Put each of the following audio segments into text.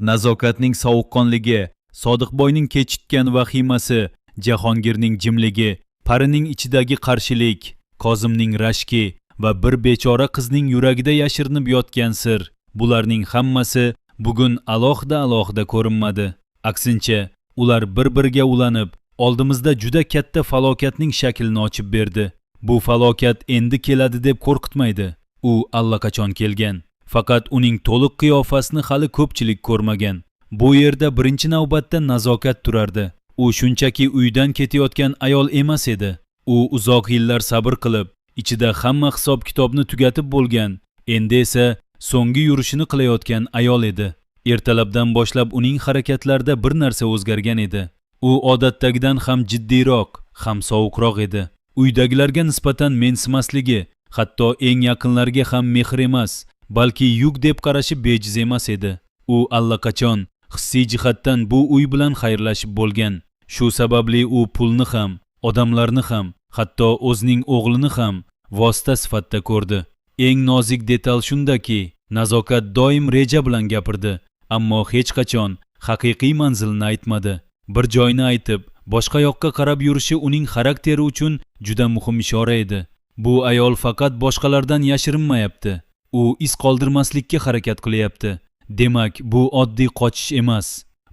Nazokatning sovuqqonligi, Sodiqboyning kechikkan vahimasi, Jahongirning jimligi, parining ichidagi qarshilik, Kozimning rashki va bir bechora qizning yuragida yashirinib yotgan sir, bularning hammasi bugun alohida alohida ko'rinmadi. Aksincha, ular bir-biriga ulanib, oldimizda juda katta falokatning shaklini ochib berdi. Bu falokat endi keladi deb qo'rqitmaydi. U allaqachon kelgan. Faqat uning to'liq qiyofasini hali ko'pchilik ko'rmagan. Bu yerda birinchi navbatda Nazokat turardi. U shunchaki uydan ketayotgan ayol emas edi. U uzoq yillar sabr qilib, ichida hamma hisob-kitobni tugatib bo'lgan, endi esa so'nggi yurishini qilayotgan ayol edi. Ertalabdan boshlab uning harakatlarida bir narsa o'zgargan edi. U odatdagidan ham jiddiyroq, ham sovuqroq edi. Uydagilarga nisbatan mensimasligi, hatto eng yaqinlarga ham mehr emas, balki yuk deb qarashi bejiz emas edi. U allaqachon hissiy jihatdan bu uy bilan xayrlashib bo'lgan. Shu sababli u pulni ham, odamlarni ham, hatto o'zining o'g'lini ham vosita sifatida ko'rdi. Eng nozik detal shundaki, Nazokat doim reja bilan gapirdi, ammo hech qachon haqiqiy manzilini aytmadi. Bir joyni aytib, boshqa yoqqa qarab yurishi uning xarakteri uchun juda muhim ishora edi. Bu ayol faqat boshqalardan yashirinmayapti. U iz qoldirmaslikka harakat qilyapti. Demak, bu oddiy qochish emas.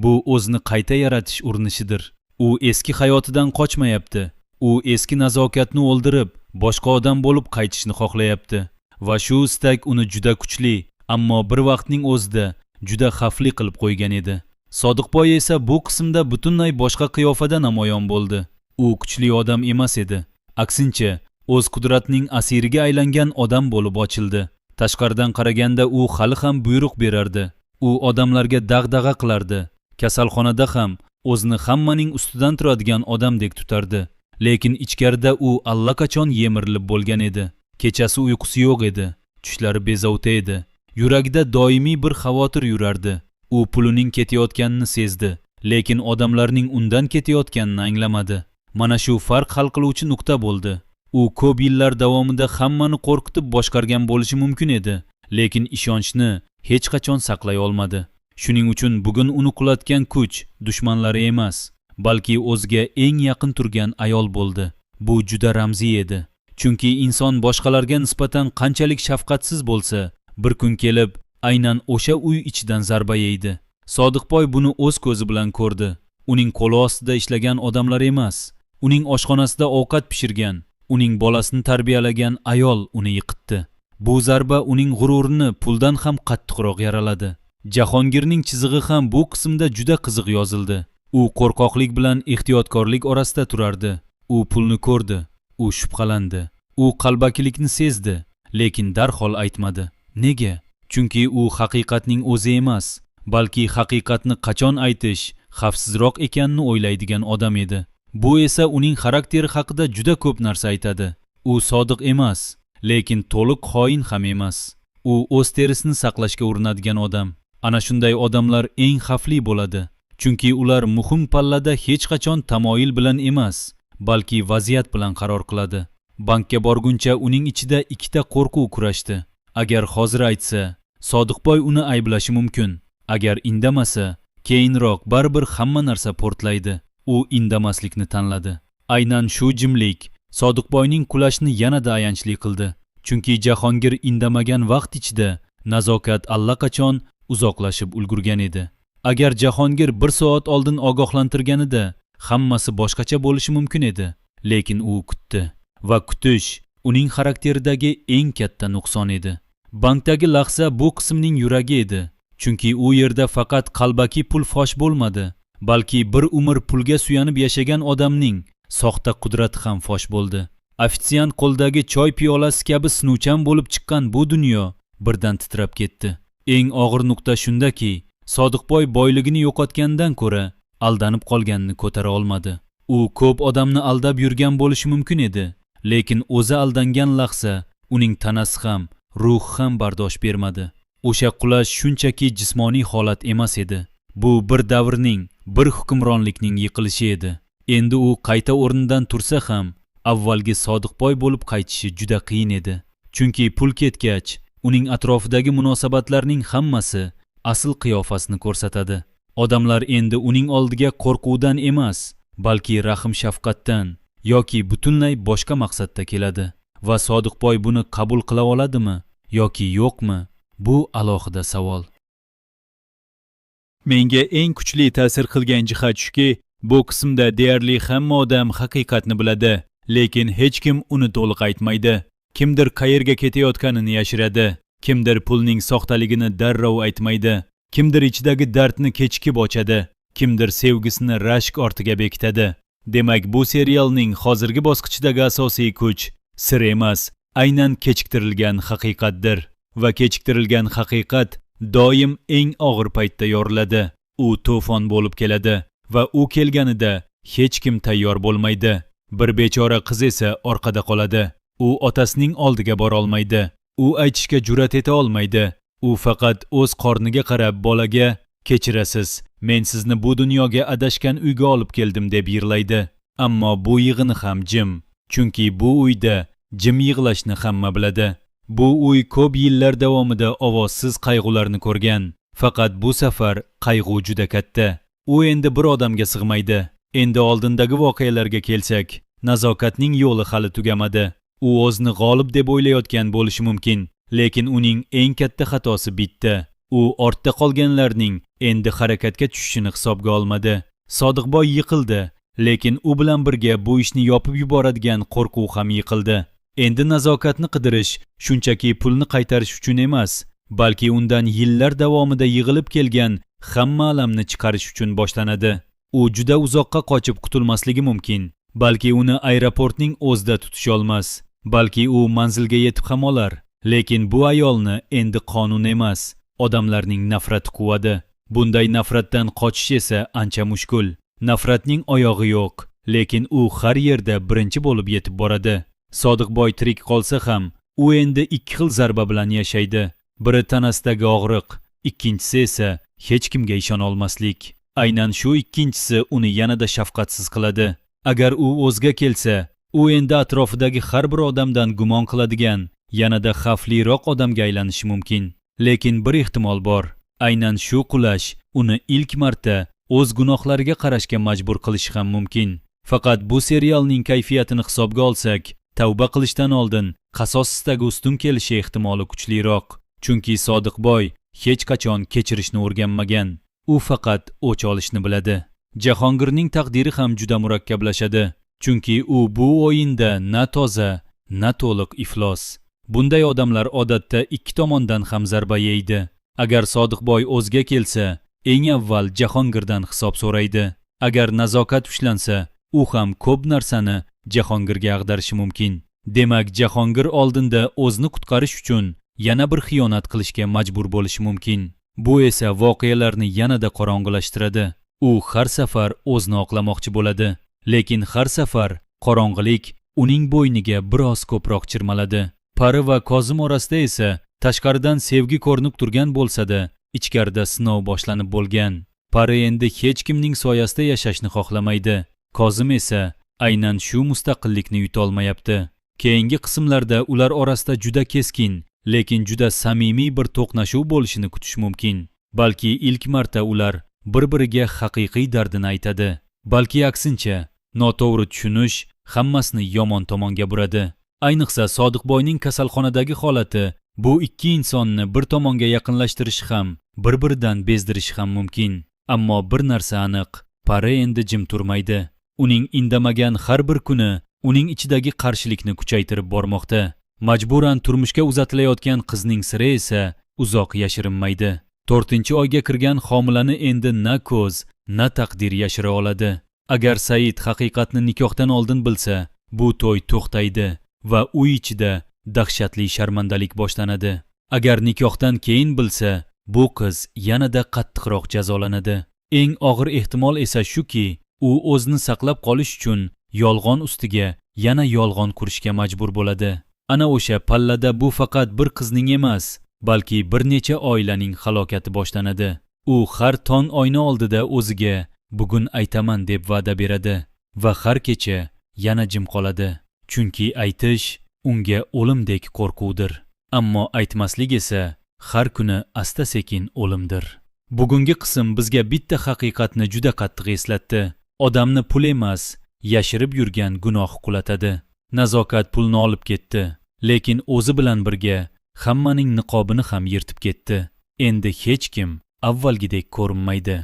Bu o'zini qayta yaratish urinishidir. U eski hayotidan qochmayapti. U eski Nazokatni o'ldirib, boshqa odam bo'lib qaytishni xohlayapti. Va shu istak uni juda kuchli, ammo bir vaqtning o'zida juda xavfli qilib qo'ygan edi. Sodiqboy esa bu qismda butunlay boshqa qiyofada namoyon bo'ldi. U kuchli odam emas edi. Aksincha, o'z qudratining asiriga aylangan odam bo'lib ochildi. Tashqaridan qaraganda u hali ham buyruq berardi. U odamlarga dag'dag'a qilardi. Kasalxonada ham o'zini hammaning ustidan turadigan odamdek tutardi. Lekin ichkarida u allaqachon yemirilib bo'lgan edi. Kechasi uyqusi yo'q edi. Tushlari bezovta edi. Yuragida doimiy bir xavotir yurardi. U pulining ketayotganini sezdi, lekin odamlarning undan ketayotganini anglamadi. Mana shu farq hal qiluvchi nuqta bo'ldi. U ko'p yillar davomida hammani qo'rqitib boshqargan bo'lishi mumkin edi, lekin ishonchni hech qachon saqlay olmadi. Shuning uchun bugun uni qulatgan kuch dushmanlari emas, balki o'ziga eng yaqin turgan ayol bo'ldi. Bu juda ramziy edi. Chunki inson boshqalarga nisbatan qanchalik shafqatsiz bo'lsa, bir kun kelib aynan o'sha uy ichidan zarba yeydi. Sodiqboy buni o'z ko'zi bilan ko'rdi. Uning qo'li ostida ishlagan odamlar emas, uning oshxonasida ovqat pishirgan, uning bolasini tarbiyalagan ayol uni yiqitdi. Bu zarba uning g'ururini puldan ham qattiqroq yaraladi. Jahongirning chizig'i ham bu qismda juda qiziq yozildi. U qo'rqoqlik bilan ehtiyotkorlik orasida turardi. U pulni ko'rdi, u shubhalandi, u qalbakilikni sezdi, lekin darhol aytmadi. Nega? Chunki u haqiqatning o'zi emas, balki haqiqatni qachon aytish xavfsizroq ekanini o'ylaydigan odam edi. Bu esa uning xarakteri haqida juda ko'p narsa aytadi. U sodiq emas, lekin to'liq xoin ham emas. U o'z terisini saqlashga urinadigan odam. Ana shunday odamlar eng xavfli bo'ladi. Chunki ular muhim pallada hech qachon tamoyil bilan emas, balki vaziyat bilan qaror qiladi. Bankka borguncha uning ichida ikkita qo'rquv kurashdi. Agar hozir aytsa, Sodiqboy uni ayblashi mumkin. Agar indamasa, keyinroq baribir hamma narsa portlaydi. U indamaslikni tanladi. Aynan shu jimlik Sodiqboyning qulashini yanada ayanchli qildi. Chunki Jahongir indamagan vaqt ichida Nazokat allaqachon uzoqlashib ulgurgan edi. Agar Jahongir bir soat oldin ogohlantirganida hammasi boshqacha bo'lishi mumkin edi, lekin u kutdi va kutish uning xarakteridagi eng katta nuqson edi. Bankdagi lahza bu qismning yuragi edi, chunki u yerda faqat qalbaki pul fosh bo'lmadi, balki bir umr pulga suyanib yashagan odamning soxta qudrati ham fosh bo'ldi. Ofitsiant qo'ldagi choy piyolasi kabi sinuvchan bo'lib chiqqan bu dunyo birdan titrab ketdi. Eng og'ir nuqta shundaki, Sodiqboy boyligini yo'qotgandan ko'ra aldanib qolganini ko'tara olmadi. U ko'p odamni aldab yurgan bo'lishi mumkin edi, lekin o'zi aldangan lahza uning tanasi ham, ruhi ham bardosh bermadi. O'sha qulash shunchaki jismoniy holat emas edi. Bu bir davrning, bir hukmronlikning yiqilishi edi. Endi u qayta o'rnidan tursa ham, avvalgi Sodiqboy bo'lib qaytishi juda qiyin edi. Chunki pul ketgach, uning atrofidagi munosabatlarning hammasi asl qiyofasini ko'rsatadi. Odamlar endi uning oldiga qo'rquvdan emas, balki rahm-shafqatdan yoki butunlay boshqa maqsadda keladi. Va Sodiqboy buni qabul qila oladimi yoki yo'qmi? Bu alohida savol. Menga eng kuchli ta'sir qilgan jihat shuki, bu qismda deyarli hamma odam haqiqatni biladi, lekin hech kim uni to'liq aytmaydi. Kimdir qayerga ketayotganini yashiradi, kimdir pulning soxtaligini darrov aytmaydi, kimdir ichidagi dardni kechikib ochadi, kimdir sevgisini rashk ortiga bekitadi. Demak, bu serialning hozirgi bosqichidagi asosiy kuch sir emas, aynan kechiktirilgan haqiqatdir. Va kechiktirilgan haqiqat doim eng og'ir paytda yoriladi. U to'fon bo'lib keladi va u kelganida hech kim tayyor bo'lmaydi. Bir bechora qiz esa orqada qoladi. U otasining oldiga bora olmaydi. U aytishga jur'at eta olmaydi. U faqat o'z qorniga qarab bolaga "Kechirasiz, men sizni bu dunyoga adashgan uyga olib keldim" deb yig'laydi. Ammo bu yig'ini ham jim, chunki bu uyda jim yig'lashni hamma biladi. Bu uy ko'p yillar davomida ovozsiz qayg'ularni ko'rgan. Faqat bu safar qayg'u juda katta. U endi bir odamga sig'maydi. Endi oldindagi voqealarga kelsak, Nazokatning yo'li hali tugamadi. U o'zini g'olib deb o'ylayotgan bo'lishi mumkin, lekin uning eng katta xatosi bitta. U ortda qolganlarning endi harakatga tushishini hisobga olmadi. Sodiqboy yiqildi, lekin u bilan birga bu ishni yopib yuboradigan qo'rquv ham yiqildi. Endi Nazokatni qidirish shunchaki pulni qaytarish uchun emas, balki undan yillar davomida yig'ilib kelgan hamma alamni chiqarish uchun boshlanadi. U juda uzoqqa qochib qutulmasligi mumkin, balki uni aeroportning o'zida tutisholmas, balki u manzilga yetib ham olar, lekin bu ayolni endi qonun emas, odamlarning nafrati quvadi. Bunday nafratdan qochish esa ancha mushkul. Nafratning oyog'i yo'q, lekin u har yerda birinchi bo'lib yetib boradi. Sodiqboy tirik qolsa ham, u endi ikki xil zarba bilan yashaydi. Biri tanasidagi og'riq, ikkinchisi esa hech kimga ishona olmaslik. Aynan shu ikkinchisi uni yanada shafqatsiz qiladi. Agar u o'zga kelsa, u endi atrofidagi har bir odamdan gumon qiladigan, yanada xavfliroq odamga aylanishi mumkin. Lekin bir ehtimol bor. Aynan shu qulash uni ilk marta o'z gunohlariga qarashga majbur qilishi ham mumkin. Faqat bu serialning kayfiyatini hisobga olsak, tavba qilishdan oldin qasos istagi ustun kelishi ehtimoli kuchliroq. Chunki Sodiqboy hech qachon kechirishni o'rganmagan. U faqat o'ch olishni biladi. Jahongirning taqdiri ham juda murakkablashadi. Chunki u bu o'yinda na toza, na to'liq iflos. Bunday odamlar odatda ikki tomondan ham zarba yeydi. Agar Sodiqboy o'zga kelsa, eng avval Jahongirdan hisob so'raydi. Agar Nazokat ushlansa, u ham ko'p narsani Jahongirga ag'darishi mumkin. Demak, Jahongir oldinda o'zini qutqarish uchun yana bir xiyonat qilishga majbur bo'lishi mumkin. Bu esa voqealarni yanada qorong'ilashtiradi. U har safar o'zini oqlamoqchi bo'ladi, lekin har safar qorong'ilik uning bo'yniga biroz ko'proq chirmaladi. Pari va Kozim orasida esa tashqaridan sevgi ko'rinib turgan bo'lsa-da, ichkarida sinov boshlanib bo'lgan. Pari endi hech kimning soyasida yashashni xohlamaydi. Kozim esa aynan shu mustaqillikni yutolmayapti. Keyingi qismlarda ular orasida juda keskin, lekin juda samimiy bir to'qnashuv bo'lishini kutish mumkin. Balki ilk marta ular bir-biriga haqiqiy dardini aytadi. Balki aksincha, noto'g'ri tushunish hammasini yomon tomonga buradi. Ayniqsa Sodiqboyning kasalxonadagi holati bu ikki insonni bir tomonga yaqinlashtirishi ham, bir-biridan bezdirishi ham mumkin. Ammo bir narsa aniq, Pari endi jim turmaydi. Uning indamagan har bir kuni uning ichidagi qarshilikni kuchaytirib bormoqda. Majburan turmushga uzatilayotgan qizning siri esa uzoq yashirinmaydi. 4-oyga kirgan homilani endi na ko'z, na taqdir yashira oladi. Agar Said haqiqatni nikohdan oldin bilsa, bu to'y to'xtaydi va uy ichida dahshatli sharmandalik boshlanadi. Agar nikohdan keyin bilsa, bu qiz yanada qattiqroq jazolanadi. Eng og'ir ehtimol esa shuki, u o'zini saqlab qolish uchun yolg'on ustiga yana yolg'on qurishga majbur bo'ladi. Ana o'sha pallada bu faqat bir qizning emas, balki bir necha oilaning halokati boshlanadi. U har tong oyna oldida o'ziga bugun aytaman deb va'da beradi va har kecha yana jim qoladi. Chunki aytish unga o'limdek qo'rquvdir. Ammo aytmaslik esa har kuni asta-sekin o'limdir. Bugungi qism bizga bitta haqiqatni juda qattiq eslatdi. Odamni pul emas, yashirib yurgan gunoh qulatadi. Nazokat pulni olib ketdi, lekin o'zi bilan birga hammaning niqobini ham yirtib ketdi. Endi hech kim avvalgidek ko'rinmaydi.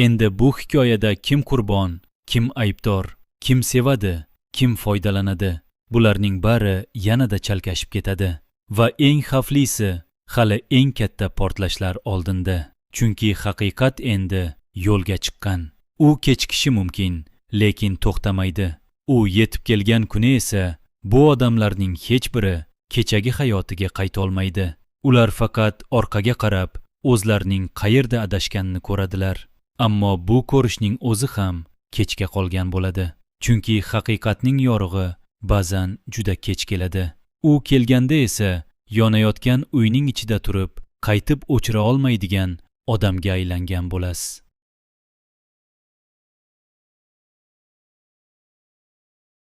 Endi bu hikoyada kim qurbon, kim aybdor, kim sevadi, kim foydalanadi? Bularning bari yanada chalkashib ketadi. Va eng xavflisi, hali eng katta portlashlar oldinda. Chunki haqiqat endi yo'lga chiqqan. U kechikishi mumkin, lekin to'xtamaydi. U yetib kelgan kuni esa bu odamlarning hech biri kechagi hayotiga qaytolmaydi. Ular faqat orqaga qarab, o'zlarining qayerda adashganini ko'radilar. Ammo bu ko'rishning o'zi ham kechga qolgan bo'ladi. Chunki haqiqatning yorug'i ba'zan juda kech keladi. U kelganda esa yonayotgan uyning ichida turib, qaytib o'chira olmaydigan odamga aylangan bo'lasiz.